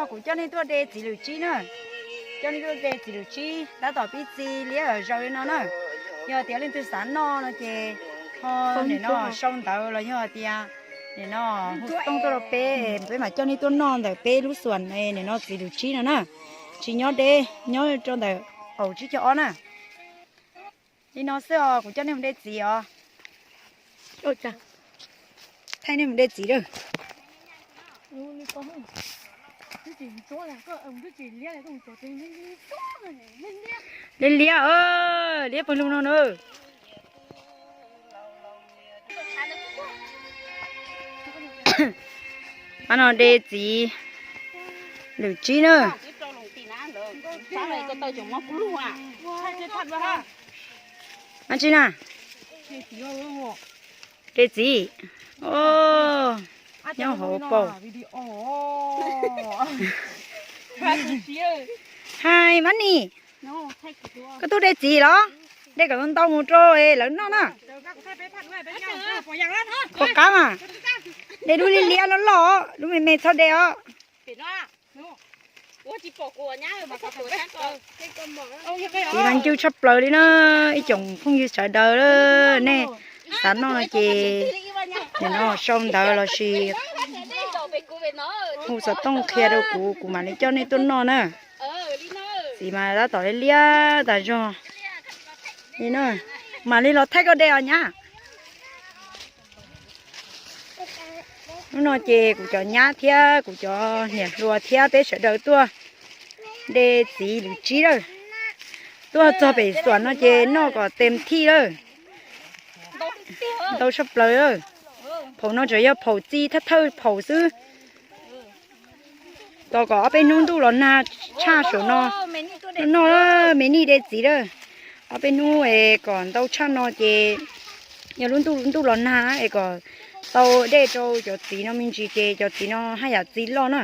Kuv coj nej tuaj de txiv lwm tsib na. Coj nej tuaj de txiv lwm tsib tab tom pib txi liab zaws li no na. Yog tias leej twg xav noj no ces ho nim no sau ntawv los yog tias nim no hu tooj tuaj rau peb, peb mam coj nej tuaj noj ntawm peb lub xuam nim no txiv lwm tsib no na. Tsis nyob deb, nyob rau ntawm qaum tsib caug ob na. Li no xwb os, kuv coj nej mus de txiv os. Thaij nej mus de txiv lawm. Liab liab, liab pawg lug no na. Ab no de txiv lwm tsib na. Ab tsi na. De txiv. Nyob hauv paus. Hais Mab Nis, koj tuaj de txiv los? De kom ntau mus rau lawv noj na. Pom qab mas. De lub liab liab loj loj, lub me me txhob de os. Txiv mas ncw tshaj plaws li na, ib tsoom phooj ywg sawv daws, nej xav noj no ces nim no sau ntawv lossis hu xov tooj qhia rau kuv, kuv mam li coj nej tuaj noj na. Txiv mas tab tom liab liab tas zog li na, mam li los thaij koj de os nyab. Hnub no ces kuv cov nyab thiab kuv cov niam hluas thiab peb sawv daws tuaj de txiv lwm tsib lawm. Tuaj txog pem xuam no ces noj kom tes thij lawm. Ntau tshaj plaws lawm. Phaum no tseem yog phaum txi thawj thawj phaum xwb. Tos kom ob peb hnub ntuj los nag tshaj saum no, noj me nij de txiv lawm. Ob peb hnub es kom ntau tshaj no ces yog lub ntuj ntuj los nag na es kom tau dej rau cov txiv no me ntsis ces cov txiv no haj yam txi loj na.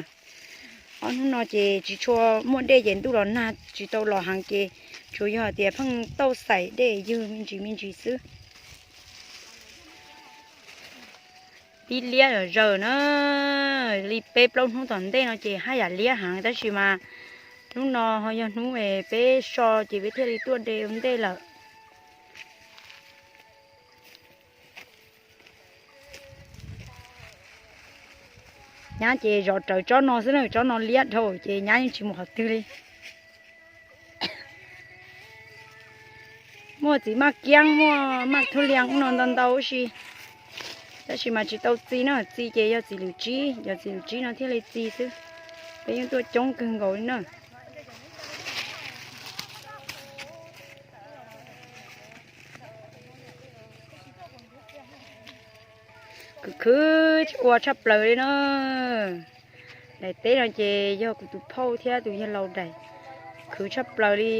Ob hnub no ces tsis tshua muaj dej ces ntuj los nag tsis tau los heev ces tsuas yog tias pheej tauj xaim dej ywg me ntsis me ntsis xwb. Pib liab zawm na, li peb plaub hnub tom ntej no ces haj yam liab heev tab sis mas hnub no ho yog hnub es peb so ces peb thiaj li tuaj de ua ntej lawm. Nyab ces zov rawv tsob no xwb na, tsob no liab dhau ces nyab yeej tsis mus qhov twg li. Muaj txiv maj kiab, muaj maj thub lias no ntau ntau huv si, tab sis mas tsis tau txi na, txi ces yog txiv lwm tsib, yog txiv lwm tsib no thiaj li txi xwb. Peb yeej tuaj coob kawg nkaus li na. Khwv khwv ua tshaj plaws li na. Daim teb no ces yog kuv tus phauj thiab tus yawg laus daim, khwv tshaj plaws li.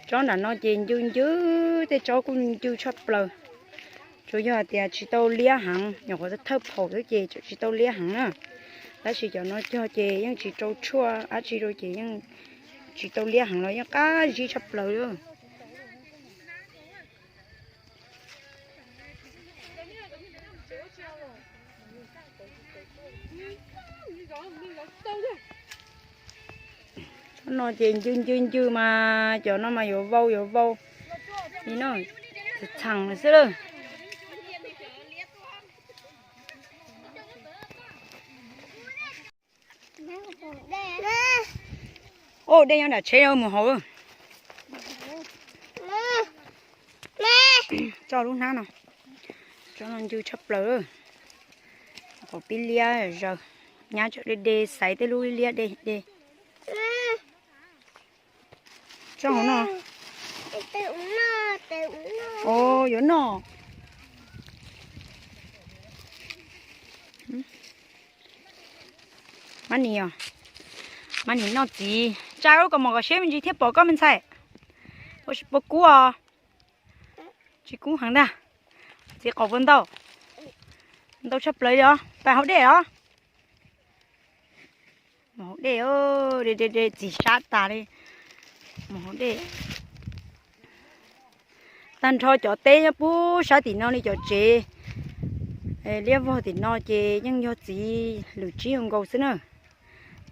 Tsob nram no ces ncw ncw, tej tsob kuj ncw tshaj plaws. Tsuas yog hais tias tsis tau liab heev, nyuam qhuav thawj phaum xwb ces tsis tau liab heev na. Tab sis cov no cog ces yeej tsis rau tshuaj dab tsi rau ces yeej tsis tau liab heev los yeej qab zib tshaj plaws li. Tsob no ces ncw ncw ncw mas cov no mas yuav vau yuav vau li no, txheem xwb lawm. Oj, dej nyob nram tsheb mus haus. Tso lub hnab no, tsob no ncw tshaj plaws. Qhov pib liab zaws, nyab tseem de de xaiv tej lub liab de de. Tsob hauv no. Os, yuav noj. Mab Nis os, Mab Nis noj txiv. Tsa lub kaus mom kom siab me ntsis thiaj pom koj me ntxhais. Puas kub os? Tsis kub heev ntag. Txiv qaum puas ntau? Ntau tshaj plaws li os. Pais haus dej os. Mus haus dej, de de de txiv sab tas li. Mus haus dej. Tag nrho cov teb nyob puag sab tim no li cov tsev liab vog tim no ces yeej yog txiv lwm tsib nkaus xwb na,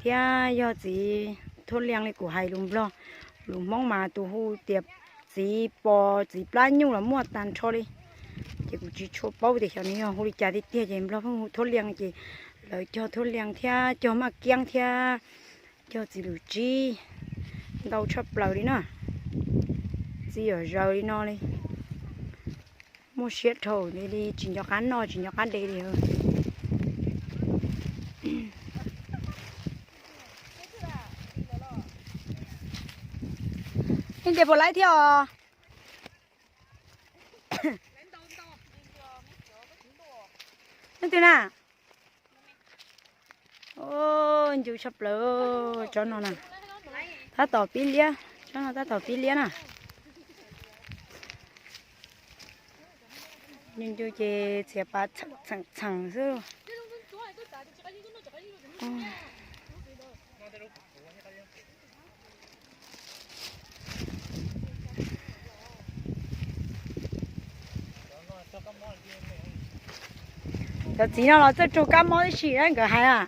thiab yog txiv Thuab Lias li kuv hais lus Nplog. Lus Hmoob mas tus hu tias txiv pos txiv plab nyuj los muaj tag nrho li. Ces kuv tsis tshua paub tias xyov nws yog hu li cas tiag tiag ces Nplog pheej hu Thuab Lias ces lawv cog Thuab Lias thiab cog Maj Kiab thiab cog txiv lwm tsib ntau tshaj plaws li na. Txiv yam zaws li no li, muaj siab dhau li, tsis nco qab noj tsis nco qab de li. Leej twg puas laib thiab os? Leej twg na? Ncu tshaj plaws tsob no na. Tab tom pib liab, tsob no tab tom pib liab na. Ncu ncu ces txiav pas txheem txheem xwb. Cov txiv no los txawj raug kab mob tib si na nkawd hais.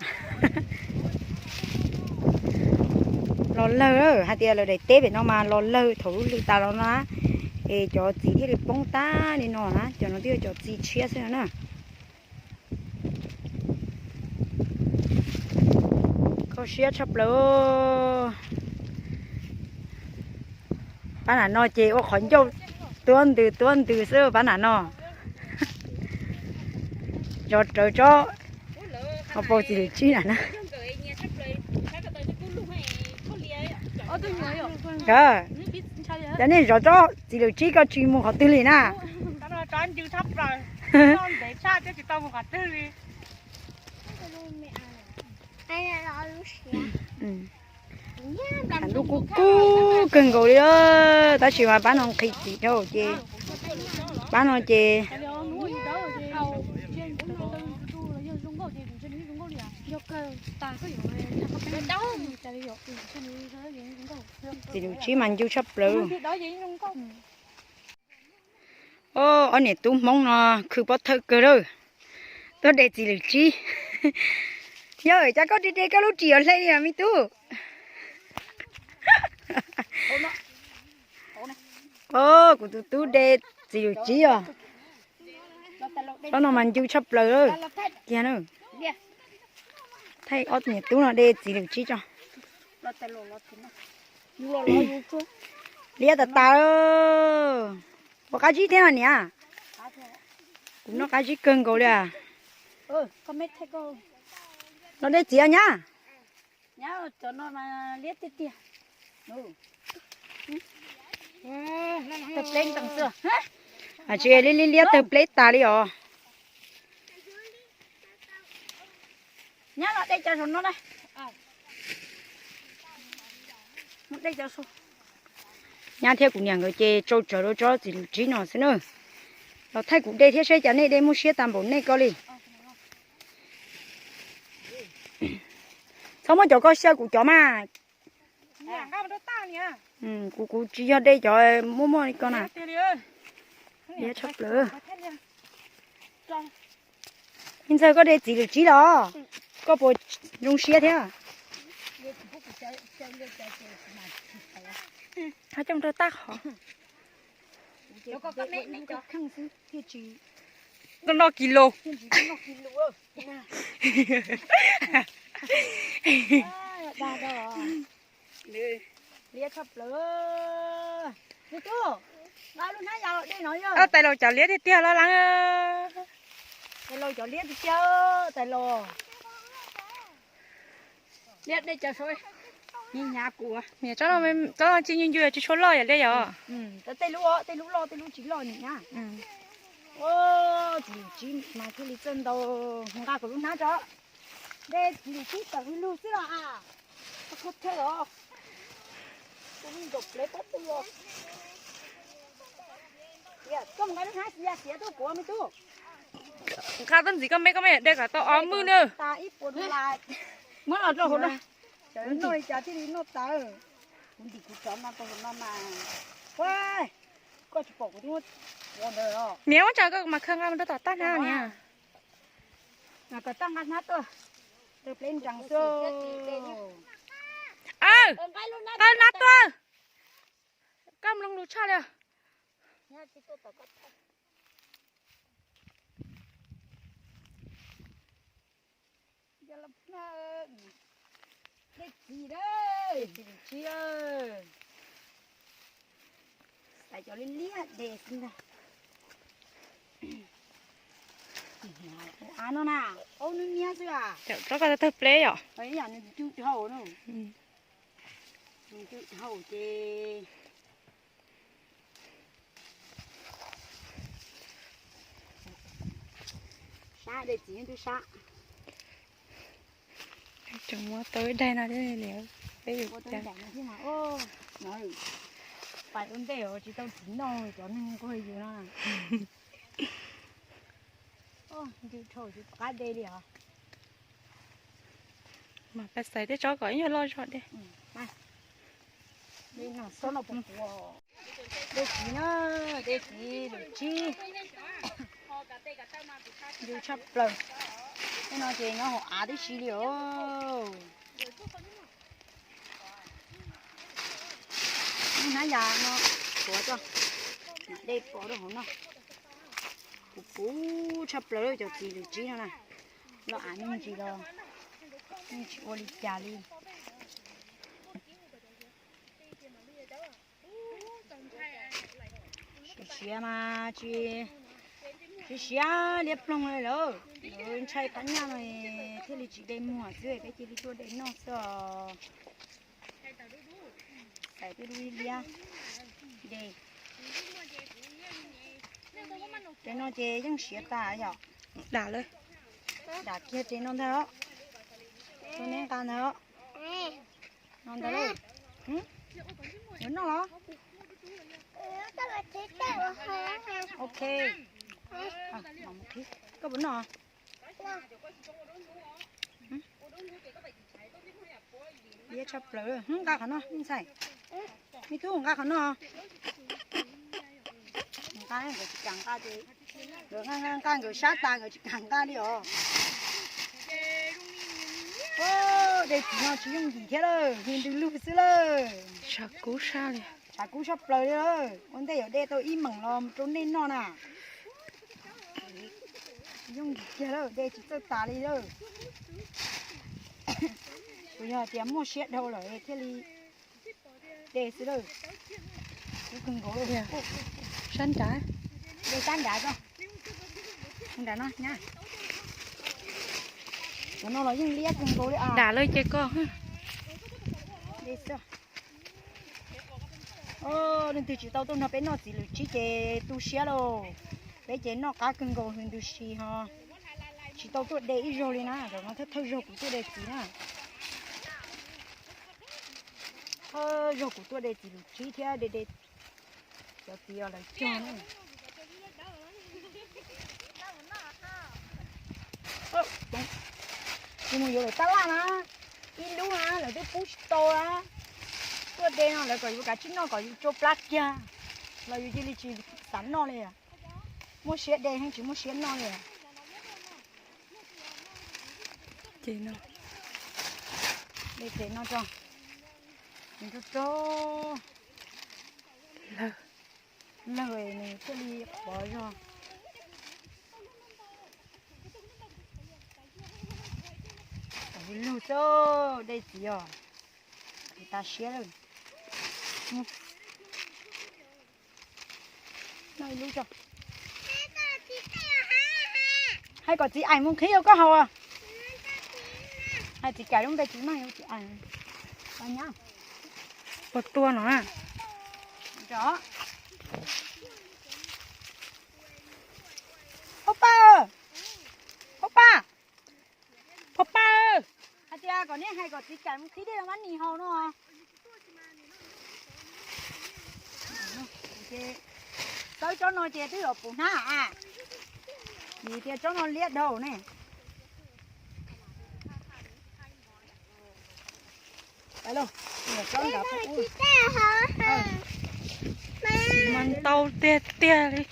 Los lawg, hais tias lawv daim teb pem no mas los lawg thaum lub hli tas los no na. Es cov txiv thiaj li poob tag li no na, cov no twb yog cov txiv tshiab xwb no na. Kho siab tshaj plaws. Pab nam no ces ua qhov ncauj tuab ntws tuab ntws xwb pab nam no. Zov rawv tsob, ho paus txiv lwm tsib na na. Cov nej zov tsob txiv lwm tsib koj tsis mus qhov twg li na. Ntuj kub kub kawg nkaus li, tab sis mas pab no nqhis txiv dhau ces, pab no ces txiv lwm tsib mas ncu tshaj plaws. Ob niam tub Hmoob no khw pob thawj kawg lawm, tuaj de txiv lwm tsib. Yog cas koj de de koj lub ris yuav hle li os me tub? Kuv tus tub de txiv lwm tsib os. Tsob no mas ncu tshaj plaws kiag na. Thaij ob niam tub no de txiv lwm tsib tso. Liab tas tas. Ua qab zib thiab no niam? Kuv noj qab zib kawg nkaus li. Los de txiv nyab. Tsis li liab tawg pleb tas li os. Nyab thiab kuv niam nkawd ces tsau tsawv rau tsob txiv lwm tsib no xwb na. Los thaij kuv de thiab saib cas nej de muaj siab tag npaum nej ko li. Txhob muab cov koj xyaw kuv cov mas. Kuv kuv tsis yog de cov muaj muaj li ko na. Liab tshaj plaws. Me ntxawg koj de txiv lwm tsib los, koj puas zoo siab thiab? Coj rau tab qhov. Noj kis lus. Liab tshaj plaws. Tais laus cov liab tiag tiag los lawm. Tais laus cov liab tiag tiag, tais laus. Liab de cov saud, hnyav kuv. Tsob no tsis ncu ncu, tsis tshua loj yom, liab yom. Tej lub, tej lub loj tej lub tsis loj ni na. Txiv lwm tsib mas thiaj li txawj ntau, nqa kuv lub hnab tso. De txiv lwm tsib tawm lug xwb los as. Kho thawj os. Tus nkaum plev pob tw os. Koj mus nqa lub hnab ya siav tuaj kuv me tub. Nqa tuaj ntxiv koj me, koj me de kom tau ob mwj na. Tas ib puas dollar. Muab los rau hauv na. Noj li cas thiaj li noj tas. Kuv ntim kuv cov no rau hauv no mas. Niam, ua cas koj mas khaws nqa mus rau tom tag hnab niam. Koj tag nqa hnab tuaj, tawg pleb nrees xwb. Aw, nqa hnab tuaj. Koj mloog lus tshaj li. Dej txiv, dej txiv, xaiv cov liab liab de xwb ntag. Av no na, aub nub niab xwb a. Rov qab tawg pleb yom. Yam nws cw dhau no, nws cw dhau ces sab, dej txiv yeej twb sab. Tseem muab tau ib daim no thiab niam, peb yuav ua tau ib daim no thiab mas. Pais ua ntej tsis tau txiv noj cov neeg nquag yus no. Ncw dhau tsis pom qab de li os. Mas pais xaiv tej tsob kom ib nyuag loj zog de. Dej txiv na, dej txiv lwm tsib, ncw tshaj plaws. Tej no ces nyob hauv av tib si li os. Hnab yas no tuav tso, mam dej pov rau hauv no. Puv puv tshaj plaws cov txiv lwm tsib no na. Los av me ntsis los yeej tsis ua li cas li. Siav siav mas tsis, siav siav liab ploog li lawm. Lawv ntshai phab nyaj no thiaj li tsis de muag xwb, peb cia li tuaj de noj xwb os. Xaiv tej lub liab de. Tes no ces yeej siav tas yom. Dam lawm. Dam kiag tes no ntag os. Tus neb nqa ntag os. No ntag lauj. Yuav noj los? Ok. Koj puas noj? Liab tshaj plaws, nqa qhov no me ntxhais. Me tub nqa qhov no. Nqa nkawd tsis kam nqa ces, nkawd nqa nqa nkawd sab tas nkawd tsis kam nqa li os. Dej txiv no tsis yooj yim thiab lawm, hws ntws lug xwb lawm. Tshav kub sab li. Tshav kub sab plaws li lawm, ua ntej yuav de tau ib meem los rau nej noj na. Yooj yim kiag lawm, de tsis txawj tas li lawm. Kuv yog tias muaj siab dhau lawm thiaj li de xwb lawm. Kub kawg nkaus. Sab nrad. De sab nrad tso. Nrad no nyab. Cov no los yeej liab kawg nkaus li as. Dam lawm ces koj. De xwb. Leej twg tsis tau tuaj nrog peb noj txiv lwm tsib ces tu siab lauj. Peb ces noj qab kawg nkaus hws ntws si ho tsis tau tuaj de ib zaug li na, zaum no thawj thawj zaug kuv tuaj de txiv na. Thawj zaug kuv tuaj de txiv lwm tsib thiab de de cov txiv os lawv cog na. Tsis mus yuav lawm tab laj na, ib lub na lawv twb pub tsis tau na. Tuaj de no lawv kom yus kav tsij noj kom yus tsau plab kiag los yus cia li tsis xav noj li. Muaj siab de heev tsis muaj siab noj li. Ces no, de tes no tso, nws rau rau lawg, lawg nws thiaj li qhuav zog. Lug xwb, dej txiv os, tas siab lawm. Noj ib lub tso. Hais kom txiv aim mus qhib rau koj haus. Hais txiv Kaim lub npe tsis meej, txiv aim. Puas tua no na? Phauj Paj, Phauj Paj, Phauj Paj, hais tias kom nej hais kom txiv Kaim mus qhib dej rau mab nis haus no. Txawb tsob no ces twb yuav puv hnab a, vim tias tsob no liab dhau ne. Tsob nrad puv ub. Txiv mas ntau tiag tiag li,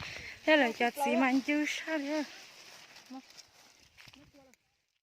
thiab lawv cov txiv mas ncw sab li.